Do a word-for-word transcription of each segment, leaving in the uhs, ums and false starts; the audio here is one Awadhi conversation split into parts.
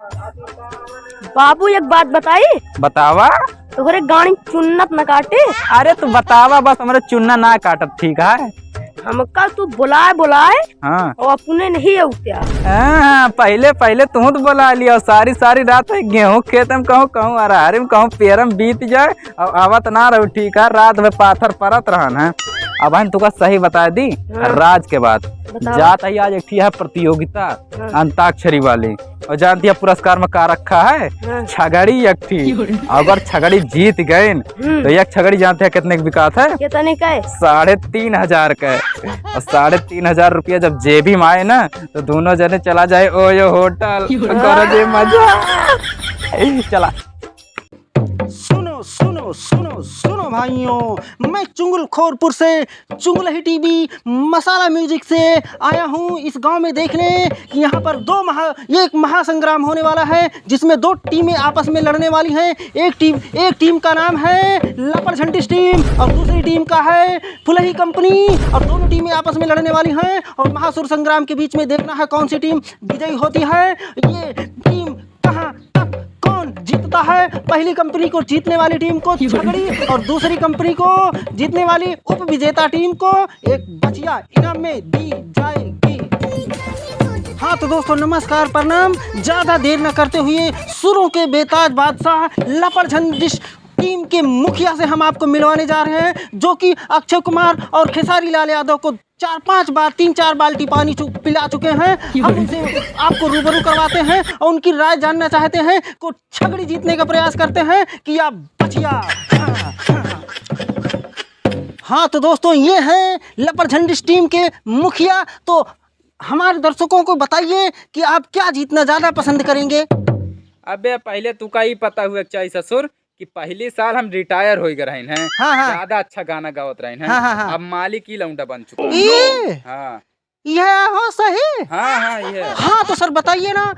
बाबू, एक बात बताई। बतावा। तोहरे गाड़ी चुन्नत न काटे। अरे, तू बतावा बस, हमरे चुन्ना ना काटत, ठीक है? हमका तू बुलाए बुलाए। हाँ। और अपने नहीं अउत्या। हाँ, पहिले पहिले तू तो बुला लिया, सारी सारी रात है गेहूँ खेत में कहूँ, कहूँ अरहर में कहूँ, पेर में बीत जाए, और आवत ना रहू, ठीक है? रात में पाथर परत रहन है। अब हम तुका सही बता दी, हाँ। राज के बात। बताओ। जात है आज एक ठिया है प्रतियोगिता, हाँ। अंताक्षरी वाली, और जानती है पुरस्कार में का रखा है? हाँ। छगड़ी एक ठी। अगर छगड़ी जीत गइन, हम्म। तो एक छगड़ी जानते हैं कितने के बिकात है? कितने का है? साढ़े तीन हजार का है। और साढ़े तीन हजार रुपया जब जेबी में आए ना, तो दोनों जने चला जाए ओयो होटल, करो जे मजा। चला। सुनो, सुनो, सुनो, सुनो भाइयों, मैं चुंगलखोरपुर से चुंगलही टीवी मसाला म्यूजिक से आया हूँ इस गांव में देखने कि यहाँ पर दो महा-, एक महासंग्राम होने वाला है, जिसमें दो टीमें आपस में लड़ने वाली हैं। एक टीम, एक टीम का नाम है लपड़ झंडिस टीम और दूसरी टीम का है फुलही कंपनी, और दोनों टीमें आपस में लड़ने वाली हैं और महासुर संग्राम के बीच में देखना है कौन सी टीम विजयी होती है। ये टीम कहाँ, कब, कौन जीतता है? पहली कंपनी को जीतने वाली टीम को छगड़ी और दूसरी कंपनी को जीतने वाली उप विजेता टीम को एक बचिया इनाम में दी जाएगी। हाँ तो दोस्तों, नमस्कार, प्रणाम। ज्यादा देर न करते हुए सुरों के बेताज बादशाह लपड़ झंडिस टीम के मुखिया से हम आपको मिलवाने जा रहे हैं, जो कि अक्षय कुमार और खेसारी लाल यादव को चार पांच बार, तीन चार बाल्टी पानी चु-, पिला चुके हैं। हम उनसे आपको रूबरू करवाते हैं और उनकी राय जानना चाहते हैं। को छगड़ी जीतने का प्रयास करते हैं कि या बचिया। हाँ तो दोस्तों, ये हैं लपड़ झंडिस टीम के मुखिया। तो हमारे दर्शकों को बताइए कि आप क्या जीतना ज्यादा पसंद करेंगे। अबे पहिले तू का ही पता हुए के चाहिए ससुर कि पहली साल हम रिटायर हो गए रहन हैं। हाँ, हाँ। ज्यादा अच्छा गाना गावत रहन हैं। हाँ, हाँ, हाँ। अब मालिक ही लौंडा बन चुका है। ए! हाँ। यह हो सही? हाँ, हाँ, ये। हाँ, तो सर बताइए ना,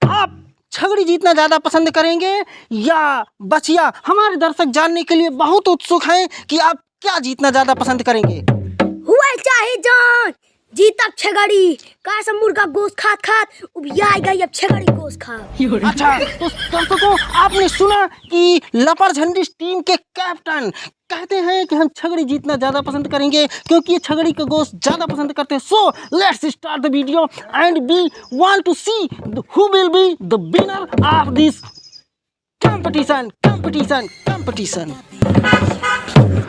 आप छगड़ी जीतना ज्यादा पसंद करेंगे या बचिया? हमारे दर्शक जानने के लिए बहुत उत्सुक हैं कि आप क्या जीतना ज्यादा पसंद करेंगे। हुए चाहे जान, जीतब छगड़ी, का सब मुर्गा गोश्त खात खात उबियाई गई, अब छगड़ी गोश्त खा। अच्छा, तो दर्शकों, आपने सुना कि लपड़ झंडिस टीम के कैप्टन कहते हैं कि हम छगड़ी जीतना ज्यादा पसंद करेंगे, क्योंकि ये छगड़ी का गोश्त ज्यादा पसंद करते हैं। So let's start the video and we want to see who will be the winner of this competition, competition, competition.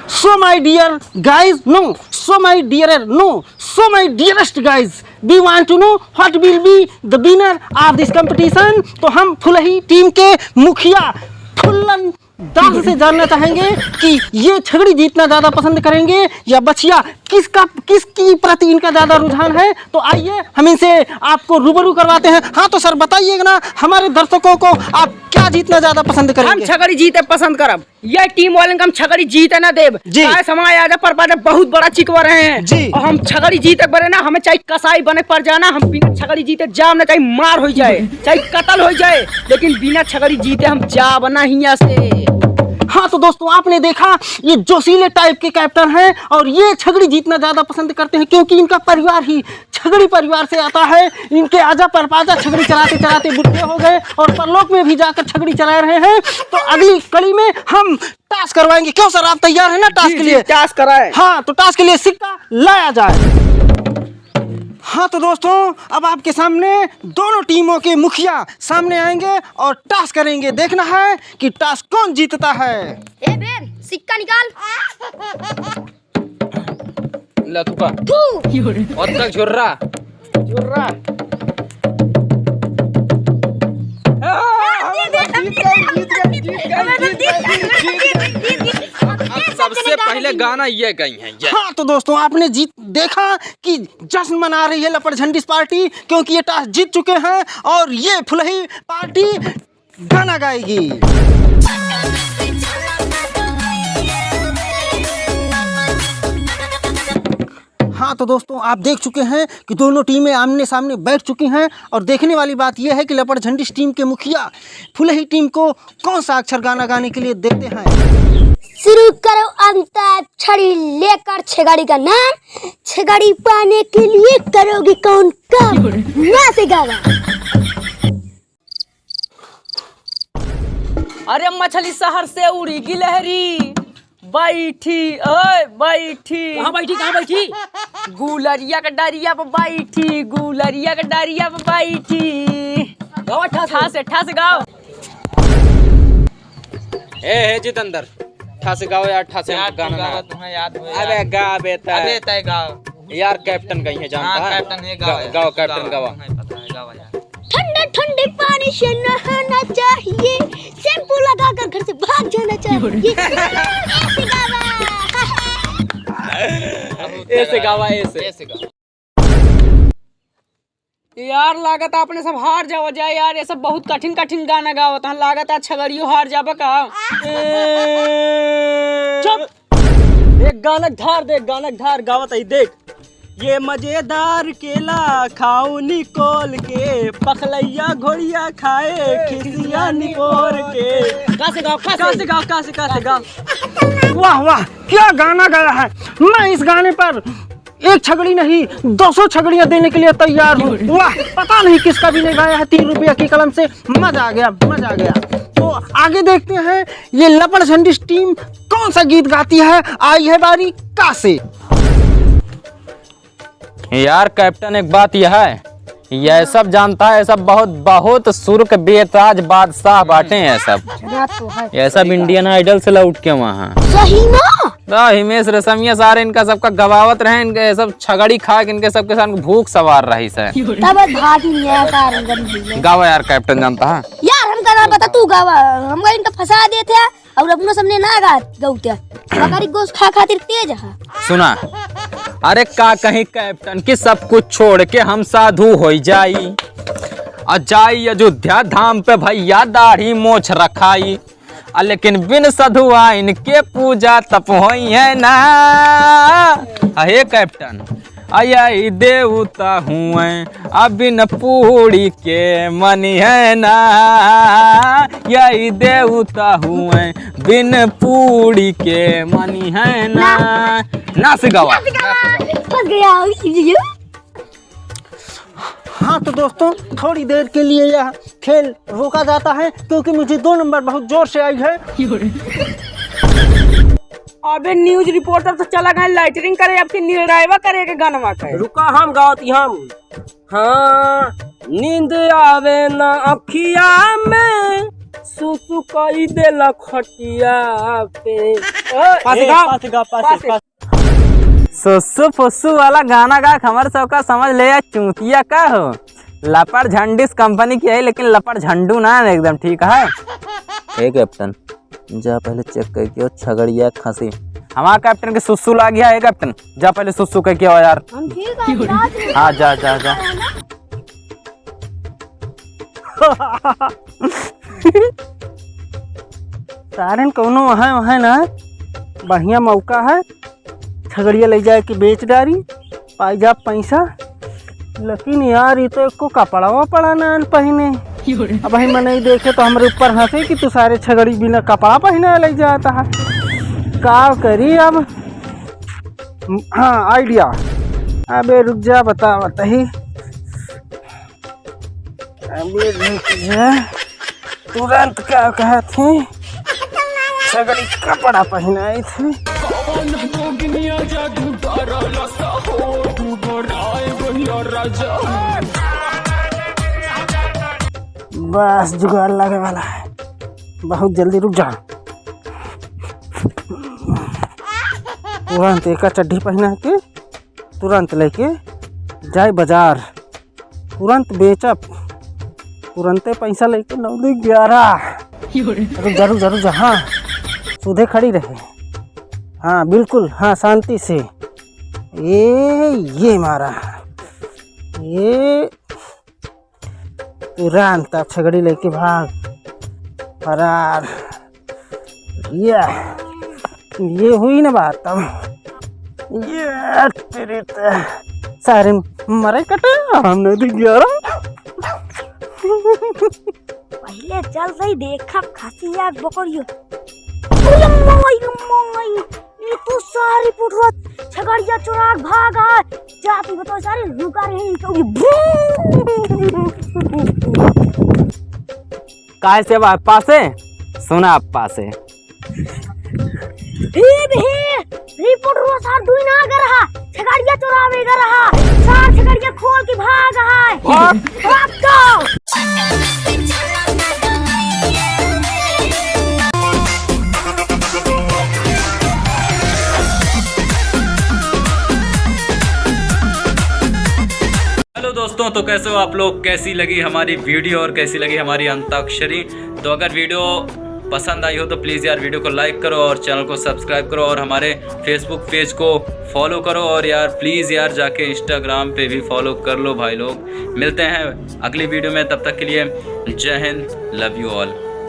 So my dear guys, no, so my dearer, no, so my dearest guys, we want to know what will be the winner of this competition. तो हम फुलही टीम के मुखिया फुल्लन दास से जानना चाहेंगे कि ये छगड़ी जीतना ज्यादा पसंद करेंगे या बचिया, किसका, किसकी प्रति इनका ज्यादा रुझान है। तो आइए हम इनसे आपको रूबरू करवाते हैं। हाँ तो सर बताइएगा ना, हमारे दर्शकों को आप क्या जीतना ज्यादा पसंद हम करेंगे? छगड़ी जीते पसंद करब। ये टीम वालन का हम छगड़ी जीते ना देब। जी। काहे समय आजा पर पाते बहुत बड़ा चिकवा रहे हैं। जी। और हम छगड़ी जीते बरे ना, हमें चाहे कसाई बने पड़ जाना, हम बिना छगड़ी जीते जाम ना, चाहे मार हो जाए, चाहे कत्ल हो जाए, लेकिन बिना छगड़ी जीते हम जाब ना हियां से। हाँ तो दोस्तों, आपने देखा ये जोशीले टाइप के कैप्टन हैं और ये छगड़ी जीतना ज्यादा पसंद करते हैं क्योंकि इनका परिवार ही छगड़ी परिवार से आता है। इनके आजा परपाजा छगड़ी चलाते चलाते बुढ़े हो गए और परलोक में भी जाकर छगड़ी चला रहे हैं। तो अगली कड़ी में हम टास करवाएंगे। क्यों सर, आप तैयार हैं ना टास जी, के जी, लिए? टास कराएं। हाँ, तो टास के लिए सिक्का लाया जाए। हाँ तो दोस्तों, अब आपके सामने दोनों टीमों के मुखिया सामने आएंगे और टास करेंगे। देखना है कि टास कौन जीतता है। ए बेन, सिक्का निकाल। ला तू का। थू। और तक झुर्रा। झुर्रा। आ, जीत गए, जीत गए, जीत गए, जीत गए, जीत गए, जीत गए। अब सबसे पहले गाना ये गई हैं, ये। हाँ, तो दोस्तों, आपने जीत, देखा कि जश्न मना रही है लपड़ झंडिस पार्टी, क्योंकि ये टास जीत चुके हैं और ये फुलही पार्टी गाना गाएगी। हाँ, तो दोस्तों, आप देख चुके हैं कि दोनों टीमें आमने सामने बैठ चुकी हैं और देखने वाली बात यह है कि लपड़ झंडिस टीम के मुखिया फुलही टीम को कौन सा अक्षर गाना गाने के लिए देते हैं। शुरू करो अंताक्षरी, लेकर छेगड़ी का नाम। छेगड़ी पाने के लिए करोगे कौन काम? ना से गावा। अरे मछली शहर से उड़ी गिलहरी, बैठी, ओए, बैठी। कहाँ बैठी, कहाँ बैठी? गुलरिया के डरिया पे बैठी, गुलरिया के डरिया पे बैठी। गावा ठास। ठास, ठास गाओ। ए, हे जितेंद्र, ठास गाओ यार, ठास यार, गाना तू गावा, ना। तुम्हें याद हो अबे यार। गा बेटा। अबे तय गाओ। यार कैप्टन कहीं है, जानता हाँ, है? कैप्टन है, गावा गा-, यार। गाओ, कैप्टन गावा, गावा। तुम्हें पता है, गावा यार। ठंडा ठंडे पानी से नहाना चाहिए, शैम्पू लगाकर घर से भाग जाना चाहिए। ऐसे गावा। ऐसे गावा, ऐसे। ऐसे गावा। यार, लागत अपने सब हार जावा जाए यार, ये सब बहुत कठिन कठिन गाना गावत हैं। लागत आज छगड़ियो हार जाबा का? चुप। एक गाना धार दे, गाना धार गावत है, देख। ये मजेदार केला खाओ निकोल के, पखलैया घोड़िया खाए खिसिया निकोल के। का से गाओ, का से? का से गाओ, का से, का से गाओ? वाह, वाह, क्या गाना गाया है। मैं इस गाने पर एक छगड़ी नहीं, दसों छगड़ियां देने के लिए तैयार हूँ। वाह, पता नहीं किसका भी नहीं गाया है तीन रुपया की कलम से। मजा आ गया, मजा आ गया। तो आगे देखते हैं ये लपड़ झंडिस टीम कौन सा गीत गाती है। आई है बारी का से। यार कैप्टन, एक बात यह है, यह सब जानता है, ये सब बहुत, बहुत सुर्ख बेताज बादशाह बाटे हैं सब। बात तो है। ये सब इंडियन आइडल से लौट के वहाँ। सही में? तो हिमेश रेशमिया सारे इनका सबका गवावत रहे, इनके ये सब छगड़ी खा के इनके सबके साथ भूख सवार रही से। तब भाग ही नहीं आया सारे गंदी में। गावा यार कैप्टन, जानता है। यार हमका ना पता, तू गावा, हमका इनका फंसा देते हैं। और अपनो सामने ना गा गौत्या, बकरी गोश्त खा खातिर तेज है। सुना, अरे का कहीं कैप्टन कि सब कुछ छोड़ के हम साधु होई जाई, आ जाई अयोध्या धाम पे भैया दाढ़ी मोछ रखाई, आ लेकिन बिन सधुआइन के पूजा तप होई है ना। आ हे कैप्टन, आ यही देवता हुए, आ बिन पूड़ी के मनी है ना। यही देवता हुए, बिन पूड़ी के मनी है ना। ना। नाच गावा। फंस गया। हाँ तो दोस्तों, थोड़ी देर के लिए यह खेल रोका जाता है, क्योंकि मुझे दो नंबर बहुत जोर से आई है। अबे न्यूज रिपोर्टर तो चला गए लैटरिन करे, अब फिर निर्णयवा करे के गनवा के। रुका, हम गावत ही हम। हाँ, नींद आवे ना अखिया में, सुसु कई देला खटिया पे। ए, पास ए, गा। पास गा, पास, पास। पास। सुसु फुसु वाला गाना गा के हमर सबका समझ ले या चूतिया का हो। लपड़ झंडिस कंपनी की है, लेकिन लपड़ झंडू ना है, एकदम ठीक है। हे कैप्टन, जा पहले चेक करके आओ छगड़िया खसी। हमार कैप्टन के सुसु लाग गया है कैप्टन, जा पहले सुसु करके आओ यार। हम ठीक है, इलाज नहीं हाँ, जा, जा, जा। है ना? सारन कौनो वहाँ, वहाँ ना बढ़िया मौका है, छगड़िया ले जाए के बेच डारी, पाई जा पैसा। लेकिन यार, ये तो एको कपड़ा वपड़ा ना आन पहिने। अब भाई मनई देखे तो हमरे ऊपर हंसे कि तू सारे छगड़ी बिना कपड़ा पहिने ले जाता है। का करी अब? हाँ, आइडिया। अबे रुक जा, बता, बताही। अबे रुक जा, तुरंत का कहत ही, सगरी कपड़ा पहिनाई थी। बस जुगाड़ लगे वाला है, बहुत जल्दी रुक जा। तुरंत एका चड्ढी पहिना के तुरंत लेके जाए बाजार। तुरंत बेचब, तुरंते पैसा लेके नौ दू ग्यारह। रुक जा, रुक जा, रुक जा, हाँ, सीधे खड़ी रहे। हाँ, बिल्कुल, हाँ, शांति से। ये, ये मारा, ये तुरंत अब छगड़ी लेके भाग, फरार। ये, ये हुई ना बात अब। ये तेरे ते, सारे मरे कटे, हमने दी ग्यारह। पहले चल रही देखा खासी आग बकरियो। अरे माई, माई, ये तो सारी पुटरा छगड़िया चुराक भाग है। जाती बताओ सारी रुका रही क्योंकि काहे से बा पासे? सुना अप्पा से। भीम ही, रिपोर्टरवा सार दुई ना गर हा, छगड़िया चोरावे गर हा, सार छगड़िया खोल के भाग हा। और? भाग तो। हेलो दोस्तों, तो कैसे हो आप लोग? कैसी लगी हमारी वीडियो और कैसी लगी हमारी अंताक्षरी? तो अगर वीडियो पसंद आई हो तो प्लीज़ यार वीडियो को लाइक करो और चैनल को सब्सक्राइब करो और हमारे Facebook पेज को फॉलो करो और यार प्लीज़ यार जाके Instagram पे भी फॉलो कर लो भाई लोग। मिलते हैं अगली वीडियो में, तब तक के लिए जय हिंद, love you all।